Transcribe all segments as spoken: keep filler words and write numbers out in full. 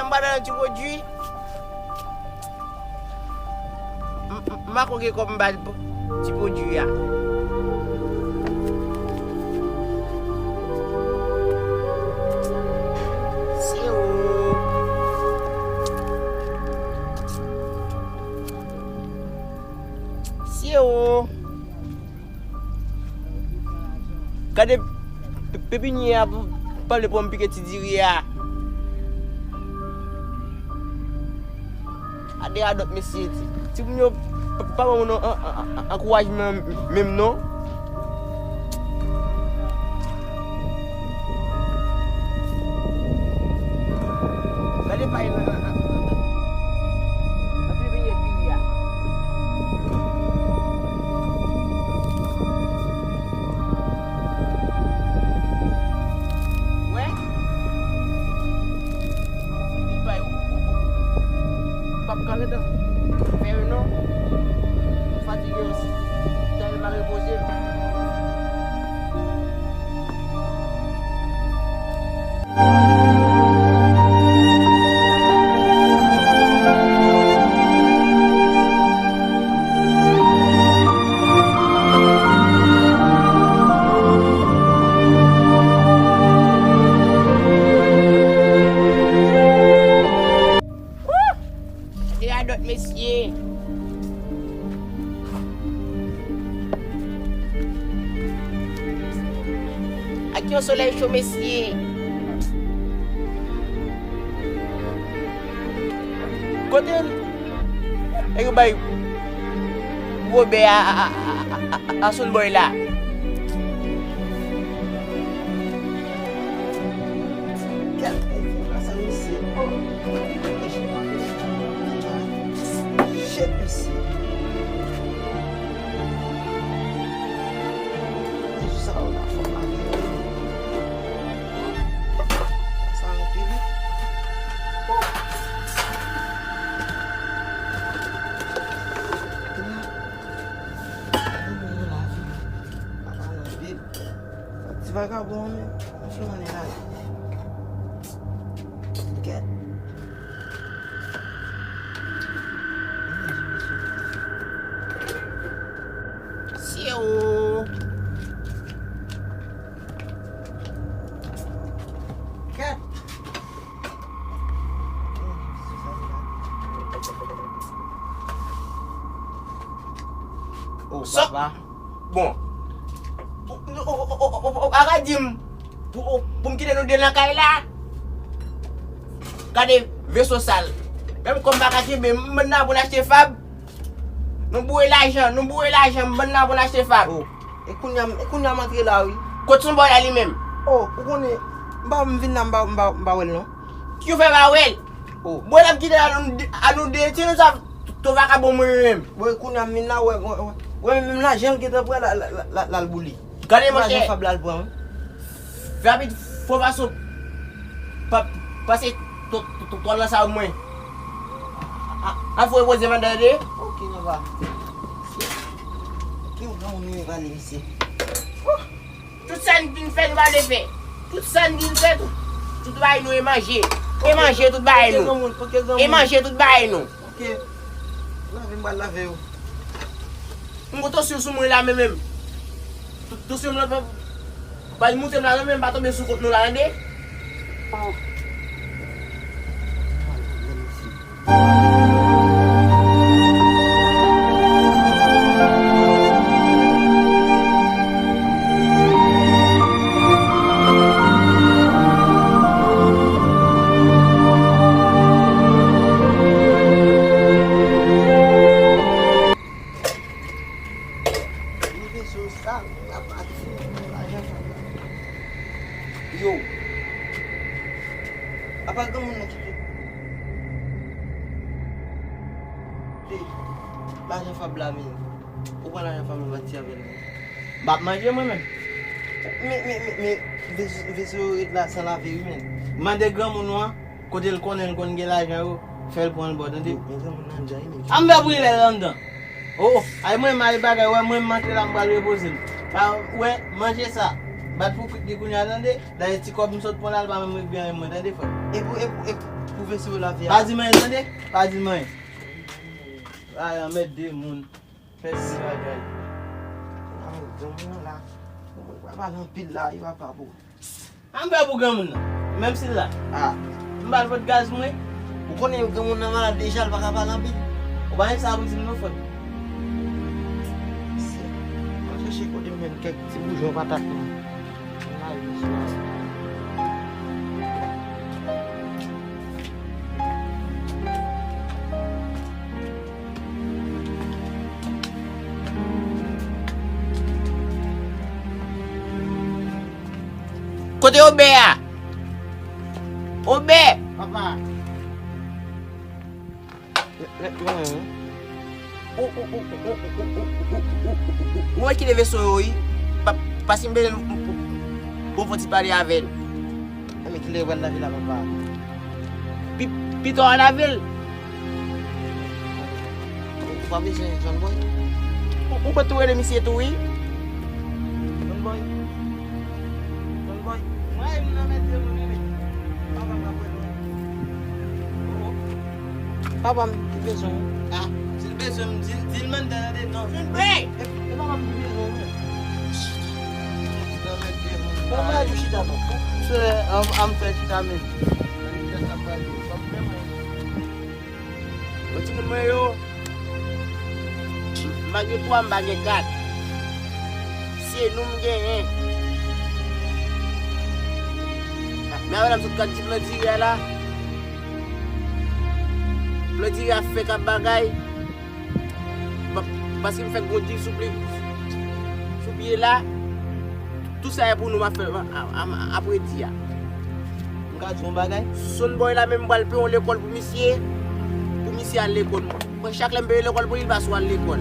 M pral ba l yon ti pwodui. M, m, m pa ko gen kòb m ba l p-, ti pwodui a. Se ou. Se ou. Gade p-, p-, pepinye a p-, pale pou m pike ti diri a. Gade radòt mesye. Ti, timoun yo p-, p-, pa ban moun an, an, an, an, ankourajman menm non. Gade pay nan, nan, nan, nan pepinye diri a. Wè. Li bay ou, ou, ou, ou p ap ka ret fè yo non. M fatige osi. Tèlman repoze m. Wouh! Gade radòt mesye. Ak yon solèy cho mesye. Kote l? E yo bay Wobè a, a, a, a, a, a Soulboy la. Gad, sa mesye. Oh. Shit, mesye. Sa w la fò m ap viv. Sa anpil wi. Oh. Gade moun yo lavi yo. Papa m anpil. Ti vagabon an menm, m fè annik la. Gèt. Se ou. Gèt. Oh, papa. Bon. Ou, ou, ou pa ka di m pou, pou, pou m kite nou de nan kay la? Gade veso sal. Menm kòm pa ka kenbe, m bann nan pou n achte fab. Nou boure lajan, nou boure lajan, m bann nan pou n achte fab. Oh. E kounye a, e kounye a m antre la, wi. Kot Soulboy la li menm? Oh, ou konnen, m pa, m vin la, m pa, m pa, m pa wè l non. Ki ou fè pa wè l? Oh. Bon, n ap kite la, nou de, a nou de, ti nou sa, to vakabon mwen menm. Bon, kounye a m vin la, wè, wè, wè, wè, menm lajan l gentan pran la, la, la, la, l al boule. Gade, monchè. Lajan fab la l pran, wi. Fè rapid, fò fason. Pa, pase to, to, to, to, lan sa mwen. A, a, fò repoze mandan de. Ok, nou va. Ki yon granmoun nou evale, misye. Tout sa n vin fè, nou pa vle fè. Tout sa n vin fè, tout, tout bagay nou e manje. E manje, tout bagay nou. E manje, tout bagay nou. Ok. Lave, m pral lave yo. M gon tansyon sou mwen la, men menm. Tansyon m la, pa, pa moute m la, non, men m pa tonbe sou kont nou la, tande? Yo. Apa granmoun nan ki te, te lajan fab la, men ou pran lajan fab la, pati avè l, men. M ap manje mwen menm. Men, men, men, men, veso, veso yo ret la san lave, wi, men. Mande granmoun ou an, kote l konnen l konn gen lajan yo, fè l pran l ba w, tande? Yo, men granmoun nan djay, men. An m fè brilè l anndan. Oh, oh. Ay, mwen, m al bagay, wè, mwen, m antre la, m pral repoze m. Pa, wè, manje sa. Bat pou kwit li kounye a, tande? Dayè, ti kòb m sot pran la, l pa menm ret byen avè mwen, tande, frè? E pou, e pou, e pou, Pwofesè yo lavi a. Pa di m anyen, tande? Pa di m anyen. Ay, anmède moun. Fè ti bagay. Granmoun nan la. Granmoun pa pale anpil la, wi papa pou. Sa m fè pou granmoun nan? Menm si l la. Ah. M ba l pot gaz mwen. Ou konnen granmoun nan malad deja, l pa ka pale anpil. Ou pa gen sa pou di m non, frè m. Mwen chèche kote m jwenn kèk ti boujon patat mwen. Kote Obè a? Obè! Papa. Lè, lè, lè, ou, ou wè ki leve so yo, wi. Pa, pa si m bezwen pou, pou, pou fon ti pale avè l. Enben, ki lè pral lave la, papa? Pi, pito a lave l. Ou pa bezwen John Boy? Ou, ou pa tou rele misye tou, wi. John Boy. John Boy. Mwen, m nan mèt de moun, wi. Papa m ap wè nou. Oh, oh. Papa m ki bezwen w. Ah, si l bezwen m, di, di l mande tande non. Hey! E, e papa m ki bezwen w, non. Bon, mwen di w chita non. Se, an, an m fè chita men. Bon, timoun mwen yo, m pa gen twa, m pa gen kat. Se nou m genyen. Men a madanm sot ka di plan diri a la. Plan diri a fèk ap bagay. Pa, paske m fèk gwo diri sou pye, sou pye la. Tout sa e pou nou m ap fè a, a, a, apredi a. M ka di yon bagay? Sonn Boy la menm m pral peye yon lekòl pou misye. Pou misye al lekòl. Mwen chak lè m peye lekòl pou li, l pa sou al lekòl.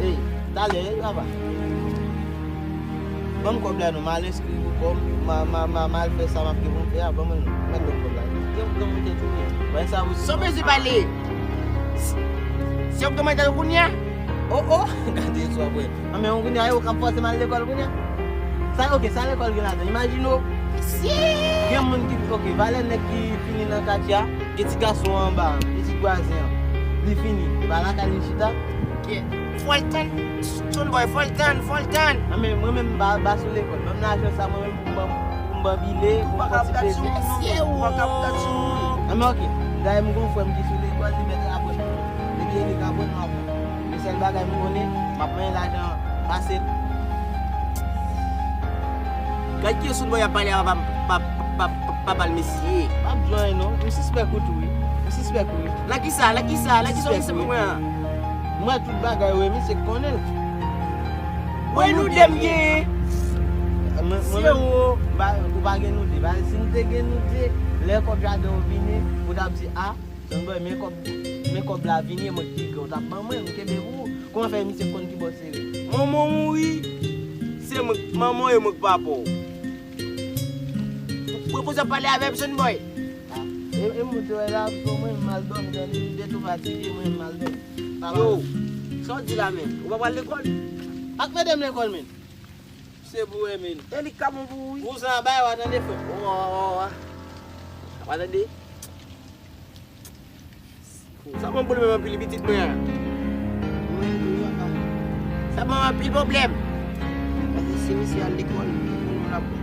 Ey, talè, ey, papa. Ban m kòb la non, m al enskri pou kò m, m a, m a, m a, m al fè sa m ap gen pou m fè a, ban mwen non. Mèt ban m kòb la. Gen yon granmoun tèt ou ye. Mwen sa pou. San bezwen pale. Se yon granmoun tèt ou kounye a? Oh, oh, gade sou apre. Anben, ou kounye a, yo k ap fòse m al lekòl kounye a. Sa, ok, sa lekòl gen ladan? Imajine w. Si. Gen moun ki, ok, valè nèg ki fini nan katye a, gen ti gason anba, pitit vwazen an. Li fini, pa lakay li chita. Fò l tann, John Boy, fò l tann, fò l tann. Anben, mwen menm, m pa, m pa sou lekòl. Ban m lajan sa, mwen menm, pou m ban, pou m ban bile, pou m pran ti plezi. Mesye, ou pa ka ap gad sou moun. Anben, ok. Dayè, m gon frè m ki sou lekòl, li mèt aprann. Depi li ka aprann, m aprann. Men sèl bagay m konnen, m ap manyen lajan pase l. Gad ki sou bò y ap pale a papa, pa, pa, pa, papa l mesye. M ap di w anyen non, m sispèk ou tou wi. M sispèk ou wi. Nan kisa, nan kisa, nan kisa w sispèk mwen an? M wè tout bagay wi, misye konnen l. Wè nou de m genyen. Mwen, mwen menm, ou pa gen nou de. Paske si m te gen nou de, lè kòb jaden w vini, ou t ap di, a, John Boy, men kòb, men kòb la vini, e mwen ki pi gran, w t ap ban mwen, m kenbe pou ou. Kòman fè misye konn ki bò sere? Manman w mouri, se mwen, manman w e mwen k papa w. Mwen konsa pale avè m, John Boy. Ah, e, e mwen te wè la, pou mwen, m al dòmi, tande, m te tou fatige, mwen, m al dòmi. Yo, sa w di la, men? Ou pa pral lekòl? Ak mete m lekòl, men. Se pou wè, men. E li ka bon pou ou, wi. Kouzan an bay, w a tande, frè. Wa, wa, wa, wa. W a tande? Sa ban m pwoblèm anpil pitit mwen an. Mwen tou wi papa. Sa ban m anpil pwoblèm. Paske si misye al lekòl, pou nou l ap bon.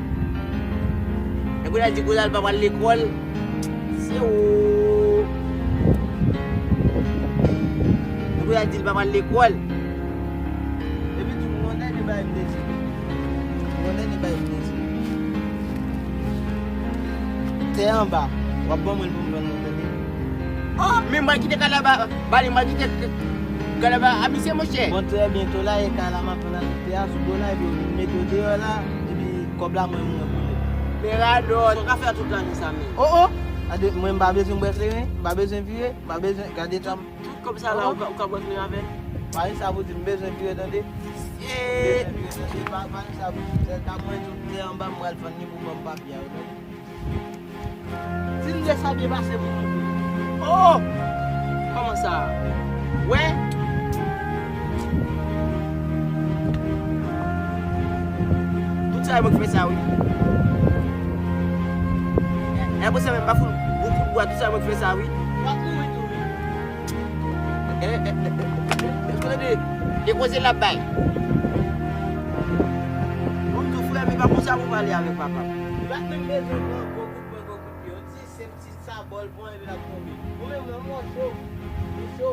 Epi l al di Gozal pa pral lekòl. Se ou. Epi l al di l pa pral lekòl. Epi tou, m gon dènye bagay m te di. M gon dènye bagay m te di. Tè anba, w ap ban mwen l pou m vann nan tande. Oh, men m pral kite kalaba, bale, m pral kite k-, kalaba a misye, monchè. Bon, trè byento la, e kay la m ap vann avèk tè a sou do la, epi yo vin mete w deyò la, epi kòb la mwen, mwen pou li. Men radòt. Sa w ka fè a tout lajan sa, men? Oh, oh! Gade, mwen m pa bezwen bwè kleren, m pa bezwen vire, m pa bezwen, gade tan m. Tout kòb sa la, ou ka, ou ka bwè kleren avè l? Pa gen sa pou di, m bezwen vire tande. M bezwen vire tande, pa, pa gen sa pou di, se ta mwen tout tè anba, m pral vann li pou ban m papye a yo tande. Di m de sa byen pase pou nou. Oh! Kòman sa? Wè? Tout sa e mwen ki fè sa wi. E, e pou sa menm pa fout. Pa di sa, mwen k fè sa, wi. W ap mouri tou, wi. Eh, eh, eh, eh, eh, eh, tande, e koze l ap bay. Bon, m di w, frè m, e pa konsa pou pale avèk papa m. Li pa t menm bezwen pran gwo kout pwen, gwo kout pye. Yon ti senp ti sabò l pran epi l ap tonbe. Ou menm, nan mò cho, li cho.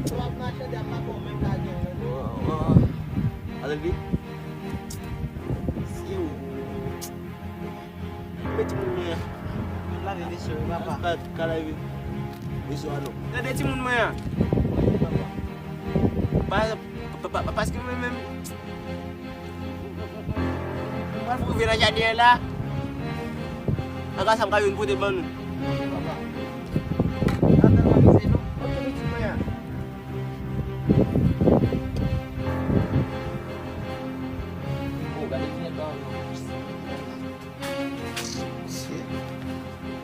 Sa w ap mache, de ap pa fè w menm lage anlè. Oh, oh, oh. Alèvi. Si ou. Mete moun mwen an. Lave veso yo, papa. Pa ka lave veso a non. Tande timoun mwen an. Pa, pa, pa, pa, paske mwen menm, mwen fou rive nan jaden an la. An ka sa m ka vin pote ban nou. Papa. Sa tèlman mize non. Kote pitit mwen an? Oh, gade ki nèg la. Mesye,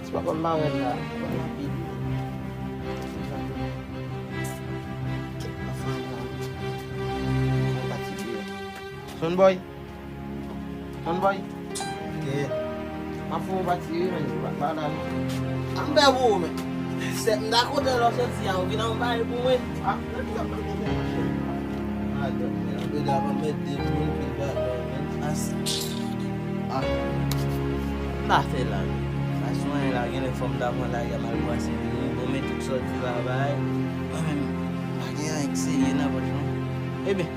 si papa m pa wè l la, papa m ap vin. Kèt, pa fè anyen la. Fè yon pati deyò. Son boy. Son boy. Ke. M ap fè yon pati wi, men. Pa, pa la, non. A m pè pou ou, men. Se, m ta kontan lè w soti a, ou vin anba e pou mwen. Ah, nan ki sa m pa gen, monchè? Ah, dòk, men, anpil la, pa mèt de moun, pil bagay, men. As. Ah. M pa fè la, men. Sa sou anyen la, genlè fò m ta pran lari a m al brase vini. Bon, men tout sòti la bay. Mwen menm, pa gen anyen k serye nan pòch non. Ebyen.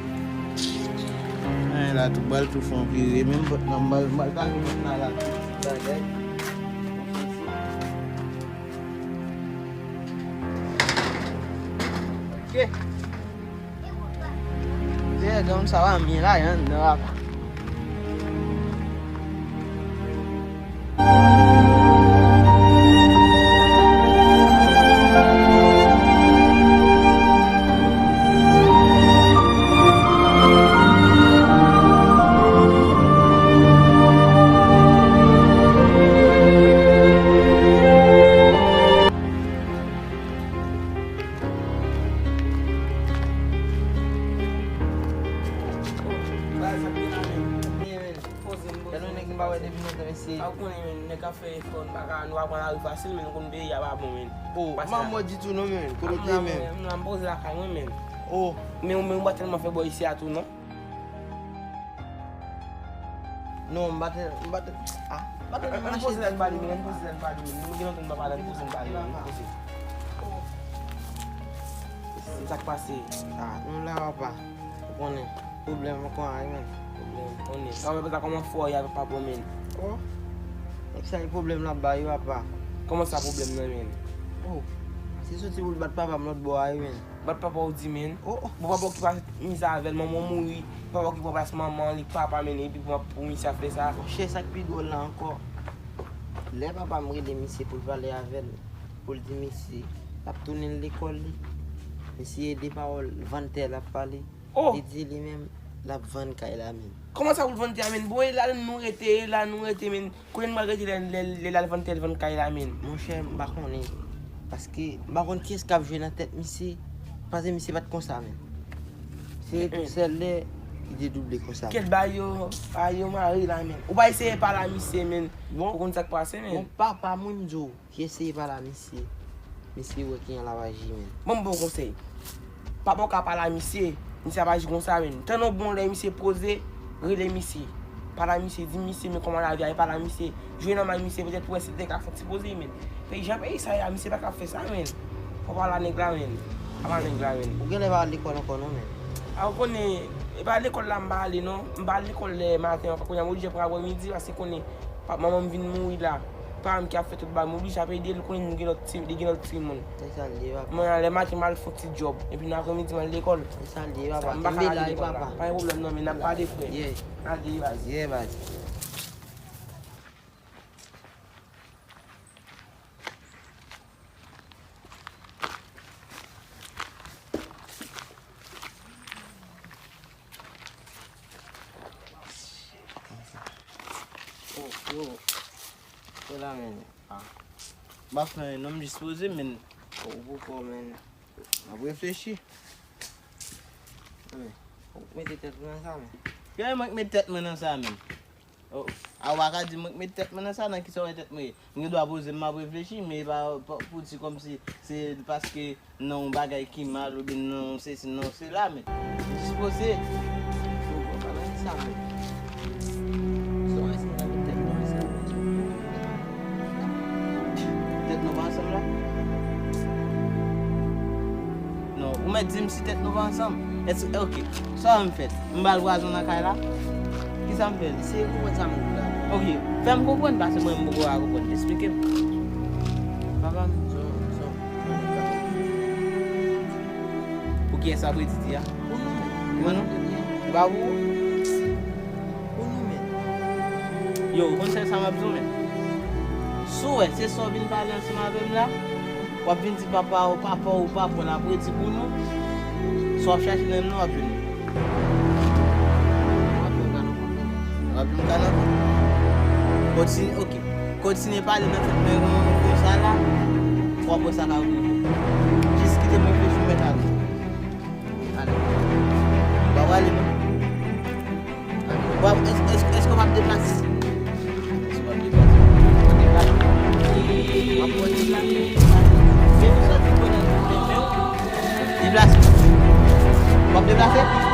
Anyen la, tou bal tou fè yon vire, menm pòt nan, m bal, m bal kale pòt nan la, tout bagay. Ok. Dèyè granm sa va, m ye la, y anndan apa. Poze m, poze m. Gade yon nèg nou pa wè depi lontan, mesye. A, ou konnen, men, nèg k ap fè efò, nou pa ka, nou pa pran lari fasil, men nou konn peyi a pa bon, men. Oh, m pa mò ditou non, men. Kote w te menm? M la, m poze lakay mwen, men. Oh. Men, men ou pa tèlman fè bò isi a tou, non? Non, m pa tèl, m pa tèl, ah, m pa tèl. Ann poze la, n pale, men, ann poze la, n pale, men. Nou gen lontan nou pa pale, ann poze, n pale, men, ann poze. Oh. Sa k pase? Ah, nou la, papa. Ou konnen. Pwoblèm ankò a, men. Pwoblèm, konnen. Sa wè, sa kòman fò y avè papa w, men? Oh. Nèg sa, e pwoblèm l ap ba yo, apa. Kòman sa pwoblèm nan, men? Oh. Se soti pou l bat papa m lòt bò a, men. Bat papa w di, men? Oh, oh. Bon, papa w ki pase mizè avè l, manman w mouri. Papa w ki pran plas manman li, papa, men, epi pou, pou misye ap fè sa. Monchè, sa k pi dwòl la ankò. Lè papa m rele misye pou l pale avè l, pou l di misye, l ap tounen l lekòl li. Misye ede pawòl, vann tè l ap pale. Oh! Li di li menm, l ap vann kay la menm. Kòman sa pou l vann tè a menm? Bon, e la nou rete, e la nou rete menm. Kote n pral rete lè, lè, lè l al vann tè, l vann kay la menm? Monchè, m pa konnen. Paske m pa konn kiyès k ap jwe nan tèt misye. Paske misye pa t konsa menm. Se sèl lè li te double konsa. Kèt ba yo, ba yo mare la menm. Ou pa eseye pale a misye menm. Bon. Pou konn sa k pase menm. Bon, papa mwen m di w. Ki eseye pale a misye. Misye wè kijan l ap aji, men. Ban m bon konsèy. Papa w ka pale a misye. Misye ap aji konsa, men. Tann yon bon lè misye poze, rele misye. Pale a misye, di misye, men kòman lavi a ye, pale a misye. Jwe nòmal misye, petèt ou wè si l te ka fè yon ti poze, men. Peyi, jan peyi sa ye a, misye pa ka fè sa, men. Fò w pale a nèg la, men. Pa pale a nèg la, men. Ou genlè pa al lekòl ankò, non, men. A, ou konnen, e pa lekòl la m pa ale, non. M pa al lekòl lè maten an, kounye a m oblije pran aprèmidi, paske konnen, pa, manman m vin mouri la. Papa m ki ap fè tout bagay, m oblije ap ede l, konnen li gen lòt ti, li gen lòt timoun. Se sa l ye, papa. Mwen, lè maten, m al fè yon ti djòb. Epi nan aprèmidi, m al lekòl. Se sa l ye, papa. M pa ka lage lekòl la. Pa gen pwoblèm, non, men n ap pale, frè. Yeah. N ale, baz. Yeah, baz. Oh, yo. Se la, men. Ah. M pa fè anyen, non, m jis poze, men. Oh, ou poko, men. M ap reflechi. Men, ou mete tèt ou nan sa, men. Kiyès mwen k met tèt mwen nan sa, men? Oh, a w pa ka di mwen k met tèt mwen nan sa, nan kisa w wè tèt mwen ye? M gen dwa poze m, m ap reflechi, men e pa, pa pou di kòmsi se paske nan yon bagay ki mal oubyen nan yon sesi, nan yon sela, men dispoze. Yo, bro, pa nan sa, men. Sa w wè, se nan tèt mwen sa. Tèt nou pa ansanm la? Non, ou mèt di m si tèt nou pa ansanm. Èske, ok, sa w wè m fè? M ba l pwazon nan kay la? Kisa m fè l? Eseye konprann sa m di la. Ok, fè m konprann, paske mwen m poko ka konprann. Esplike m. Papa m, sa w, sa w, sa w nèg la. Pou kiyès sa Freddy di a? Pou nou menm. Mwen non? Li pa pou ou? Pou nou menm. Yo, ou konn sèl sa m ap di w menm. Si w wè, se sa w vin pale ansanm avè m la, w ap vin di papa w, papa w, papa w, l ap redi pou nou. Si w ap chache nan m nan, w ap jwenn li. W ap jwenn m ka nan kont ou. W ap jwenn m ka nan kont ou. Kontinye, ok. Kontinye pale nan tèt mwen kon, konsa la, w ap wè sa k ap rive. Jis kite m reflechi, w mèt ale. Ale. W ap ale, non? Ale. W ap, èske, èske, èske w p ap deplase? Èske w p ap deplase? W ap deplase? W ap deplase? Men ou santi konnen deplase? W ap deplase?